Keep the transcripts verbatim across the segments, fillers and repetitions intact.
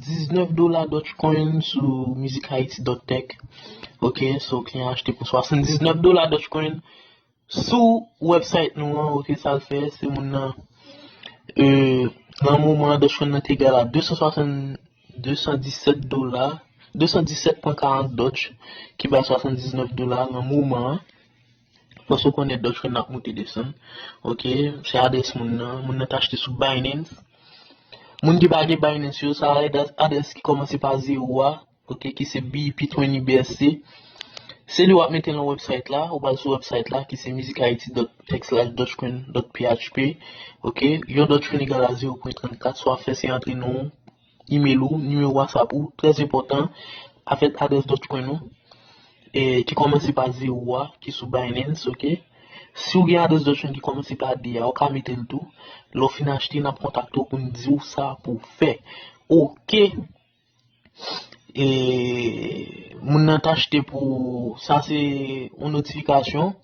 diznèf dola Dogecoin sou Music Haiti dot tech. Ok, so kliyan achte pou swasanndiznèf dola Dogecoin sou website nou an. Ok, sa l fè, se moun nan, euh, nan moman an, Dogecoin nan te egal a de san swasann, de san disèt dola, de san disèt pwen karant Doge, ki bay swasanndiznèf dola nan moman an. Paske w konnen Dogecoin ap monte desann. Ok, se adrès moun nan. Moun nan t achte sou Binance. Moun ki pa gen Binance yo, sa adrès, adrès ki kòmanse pa zewo a, ok, ki se B E P twenty B S C. Se li w ap mete nan website la, ou pral sou website la, ki se music haiti dot tech slash dogecoin dot P H P. Ok, yon Dogecoin egal a zewo pwen trannkat, sa w ap fè se antre non w, email ou, nimewo WhatsApp ou, trè enpòtan, avèk adrès Dogecoin ou, e, ki kòmanse pa zewo a, ki sou Binance, ok? Si w gen adrès Dogecoin ki kòmanse pa de a, ou ka mete l tou. Lè w fin achte, n ap kontakte w pou n di w sa pou w fè. Ok. E, moun nan t achte pou, sa se yon notifikasyon.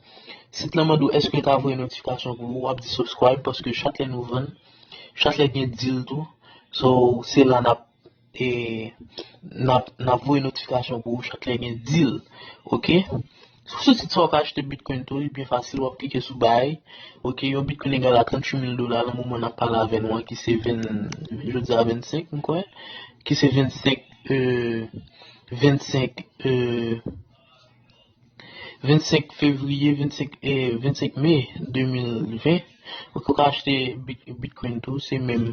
Sit lan mande w èske l ka voye notifikasyon pou ou, w ap di subscribe paske chak lè nou vann, chak lè gen deal tou. So, se la n ap, e, n ap, n ap voye notifikasyon pou ou chak lè gen deal. Ok? Sou sit sa w ka achte Bitcoin tou, li byen fasil, w ap klike sou bay. Ok, yon Bitcoin egal a tranntuit mil dola nan moman n ap pale avè nou an, ki se ven, jodi a vennsenk, m kwè, ki se vennsenk, euh, vennsenk, euh, vennsenk fevriye, vennsenk, eh, vennsenk me de mil ven. Ok, ou ka achte Bit-, Bitcoin tou, se menm,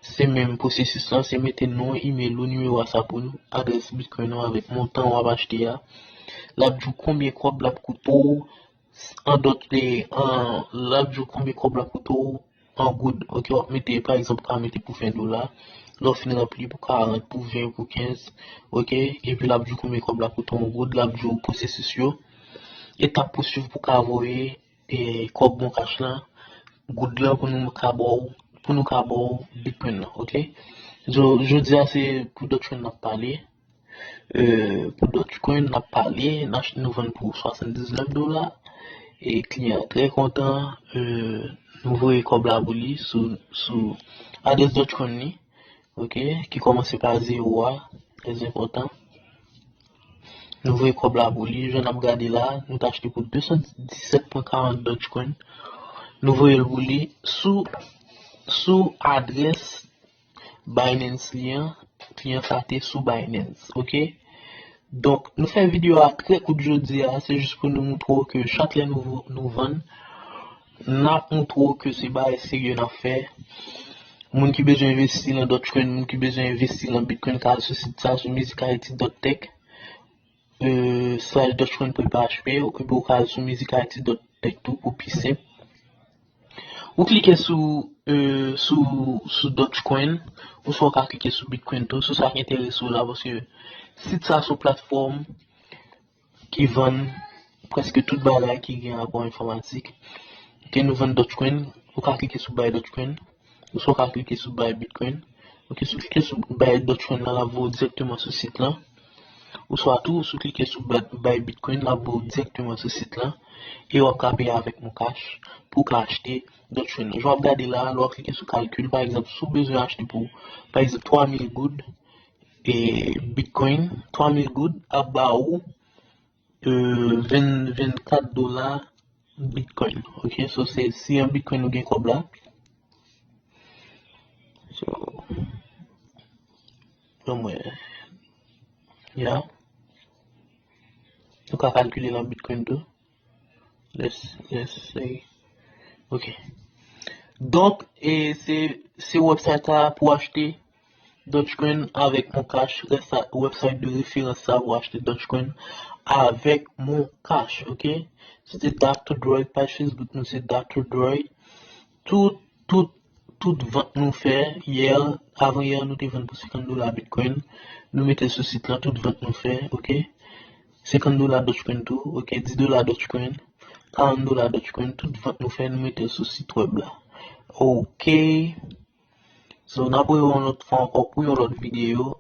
se menm pwosesis lan, se mete non, email ou, nimewo WhatsApp ou, adrès Bitcoin ou avèk montan w ap achte a. L ap di w konbyen kòb l ap koute w, an dòt, eh, an, l ap di w konbyen kòb l ap koute w an goud. Ok, w ap mete, pa egzanp, ou ka mete pou ven dola. Lè w fin ranpli pou karant, pou ven, pou kenz. Ok, epi l ap di w konbyen kòb l ap koute w an goud, l ap di w pwosesis yo. Etap pou swiv pou ka voye, eh, kòb Mon Cash lan, goud lan pou nou ka ba w, pou nou ka ba w Bitcoin lan, ok? Jo-, jodi a se pou Dogecoin n ap pale. Euh, pou Dogecoin, n ap pale, n ach-, nou vann pou swasanndiznèf dola. E kliyan an trè kontan, euh, nou voye kòb la pou li sou, sou adrès Dogecoin li, ok, ki kòmanse pa zewo a, trè enpòtan. Nou voye kòb la pou li, jan n ap gade la, nou t achte pou de san disèt pwen karant Dogecoin. Nou voye l pou li sou, sou adrès Binance li an, kliyan sa te sou Binance, ok? Donk, nou fè videyo a trè kout jodi a, se jis pou nou moutre w ke chak lè nou, nou vann, n ap moutre w ke se bagay serye n ap fè. Moun ki bezwen envesti nan Dogecoin, moun ki bezwen envesti nan Bitcoin, ka al sou sit sa, sou music haiti dot tech, euh, slash Dogecoin pwen P H P, epi w ka al sou music haiti dot tech tou pou pi senp. Ou klike sou, euh, sou, sou Dogecoin, oswa w ka klike sou Bitcoin tou, sou sa ki enterese w la, paske sit sa se yon platfòm ki vann prèske tout bagay ki gen rapò enfòmatik. Ok, nou vann Dogecoin, ou ka klike sou Buy Dogecoin, oswa w ka klike sou Buy Bitcoin. Ok, si w klike sou Buy Dogecoin lan, l ap voye w dirèkteman sou sit lan. Oswa tou, si w klike sou Buy, Buy Bitcoin, l ap voye w dirèkteman sou sit lan. E w ap ka peye avèk Mon Cash pou w ka achte Dogecoin lan. Jan w ap gade la, lè w ap klike sou kalkil, pa egzanp, si w bezwen achte pou, pa egzanp, twa mil goud, e Bitcoin, twa mil goud ap ba ou, euh, ven, vennkat dola Bitcoin. Ok, so se, si an Bitcoin ou gen kòb la. So, ban mwen, ya. Nou ka kalkile l an Bitcoin tou. Let's, let's say. Ok. Donk, e se, se website sa pou achte Dogecoin avèk Mon Cash, rès sa, website de referans sa pou achte Dogecoin avèk Mon Cash, ok? Se te Doctor Droy, paj Facebook nou se Doctor Droy. Tout, tout, tout vant nou fè yè, avan yè, nou te vann pou senkant dola Bitcoin. Nou mete l sou sit lan, tout vant nou fè, ok? Senkant dola Dogecoin tou, ok? Dis dola Dogecoin, karant dola Dogecoin, tout vant nou fè, nou mete l sou sit web la. Ok. So, n ap wè yon lòt fwa ankò pou yon lòt videyo.